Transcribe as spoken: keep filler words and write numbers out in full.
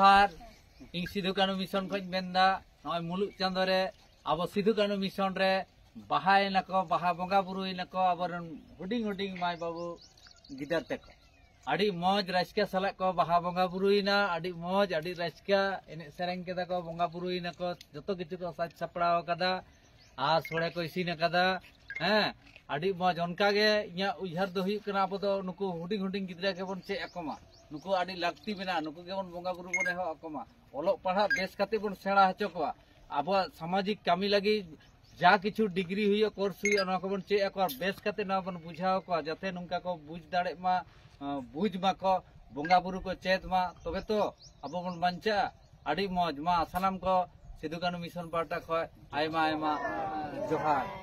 ᱟᱨ ᱤᱧ ᱥᱤᱫᱷᱩ ᱠᱟᱹᱱᱦᱩ ᱢᱤᱥᱚᱱ ᱠᱷᱚᱱ ᱤᱧ ᱢᱮᱱᱫᱟ, ᱱᱚᱜᱼᱚᱭ ᱢᱩᱞᱩᱜ ᱪᱟᱸᱫᱳ ᱨᱮ ᱟᱵᱚ ᱥᱤᱫᱷᱩ ᱠᱟᱹᱱᱦᱩ ᱢᱤᱥᱚᱱ ᱨᱮ ᱵᱟᱦᱟᱭᱮᱱᱟᱠᱚ, ᱵᱟᱦᱟ ᱵᱚᱸᱜᱟ ᱵᱩᱨᱩᱭᱮᱱᱟᱠᱚ ᱟᱵᱚᱨᱮᱱ ᱦᱩᱰᱤᱧ ᱦᱩᱰᱤᱧ ᱢᱟᱹᱭ ᱵᱟᱹᱵᱩ ᱜᱤᱫᱟᱹᱨ ᱛᱮᱠᱚ᱾ ᱟᱹᱰᱤ ᱢᱚᱡᱽ ᱨᱟᱹᱥᱠᱟᱹ ᱥᱟᱞᱟᱜ ᱠᱚ ᱵᱟᱦᱟ ᱵᱚᱸᱜᱟ ᱵᱩᱨᱩᱭᱮᱱᱟ, ᱟᱹᱰᱤ ᱢᱚᱡᱽ, ᱟᱹᱰᱤ ᱨᱟᱹᱥᱠᱟᱹ ᱮᱱᱮᱡ ᱥᱮᱨᱮᱧ ᱠᱮᱫᱟ ᱠᱚ, ᱵᱚᱸᱜᱟ ᱵᱩᱨᱩᱭᱮᱱᱟᱠᱚ, ᱡᱚᱛᱚ ᱠᱤᱪᱷᱩ ᱠᱚ ᱥᱟᱡᱽ ᱥᱟᱯᱲᱟᱣ ᱟᱠᱟᱫᱟ ᱟᱨ ᱥᱚᱲᱮ ᱠᱚ ᱤᱥᱤᱱ ᱟᱠᱟᱫᱟ᱾ ᱦᱮᱸ, ᱟᱹᱰᱤ ᱢᱚᱡᱽ᱾ ᱚᱱᱠᱟ ᱜᱮ ᱤᱧᱟᱹᱜ ᱩᱭᱦᱟᱹᱨ ᱫᱚ ᱦᱩᱭᱩᱜ ᱠᱟᱱᱟ, ᱟᱵᱚ ᱫᱚ ᱱᱩᱠᱩ ᱦᱩᱰᱤᱧ ᱦᱩᱰᱤᱧ ᱜᱤᱫᱽᱨᱟᱹ ᱜᱮᱵᱚᱱ ᱪᱮᱫ ᱟᱠᱚ ᱢᱟ, ᱱᱩᱠᱩ ᱟᱹᱰᱤ ᱞᱟᱹᱠᱛᱤ ᱢᱮᱱᱟᱜᱼᱟ, ᱱᱩᱠᱩ ᱜᱮᱵᱚᱱ ᱵᱚᱸᱜᱟ ᱵᱩᱨᱩ ᱵᱚᱱ ᱮᱦᱚᱵ ᱟᱠᱚ ᱢᱟ, ᱚᱞᱚᱜ ᱯᱟᱲᱦᱟᱜ ᱵᱮᱥ ᱠᱟᱛᱮ ᱵᱚᱱ ᱥᱮᱬᱟ ᱦᱚᱪᱚ ᱠᱚᱣᱟ, ᱟᱵᱚᱣᱟᱜ ᱥᱟᱢᱟᱡᱤᱠ ᱠᱟᱹᱢᱤ ᱞᱟᱹᱜᱤᱫ ᱡᱟ ᱠᱤᱪᱷᱩ ᱰᱤᱜᱽᱨᱤ ᱦᱩᱭᱩᱜᱼᱟ, ᱠᱳᱨᱥ ᱦᱩᱭᱩᱜᱼᱟ, ᱱᱚᱣᱟ ᱠᱚᱵᱚᱱ ᱪᱮᱫ ᱟᱠᱚᱣᱟ, ᱵᱮᱥ ᱠᱟᱛᱮ ᱱᱚᱣᱟ ᱵᱚᱱ ᱵᱩᱡᱷᱟᱹᱣ ᱟᱠᱚᱣᱟ, ᱡᱟᱛᱮ ᱱᱚᱝᱠᱟ ᱠᱚ ᱵᱩᱡᱽ ᱫᱟᱲᱮᱜ ᱢᱟ, ᱵᱩᱡᱽ ᱢᱟᱠᱚ, ᱵᱚᱸᱜᱟ ᱵᱩᱨᱩ ᱠᱚ ᱪᱮᱫ ᱢᱟ, ᱛᱚᱵᱮ ᱛᱚ ᱟᱵᱚ ᱵᱚᱱ ᱵᱟᱧᱪᱟᱜᱼᱟ᱾ ᱟᱹᱰᱤ ᱢᱚᱡᱽ᱾ ᱢᱟ ᱥᱟᱱᱟᱢ ᱠᱚ ᱥᱤᱫᱷᱩ ᱠᱟᱹᱱᱦᱩ ᱢᱤᱥᱚᱱ ᱯᱟᱦᱴᱟ ᱠᱷᱚᱱ ᱟᱭᱢᱟ ᱟᱭᱢᱟ ᱡᱚᱦᱟᱨ᱾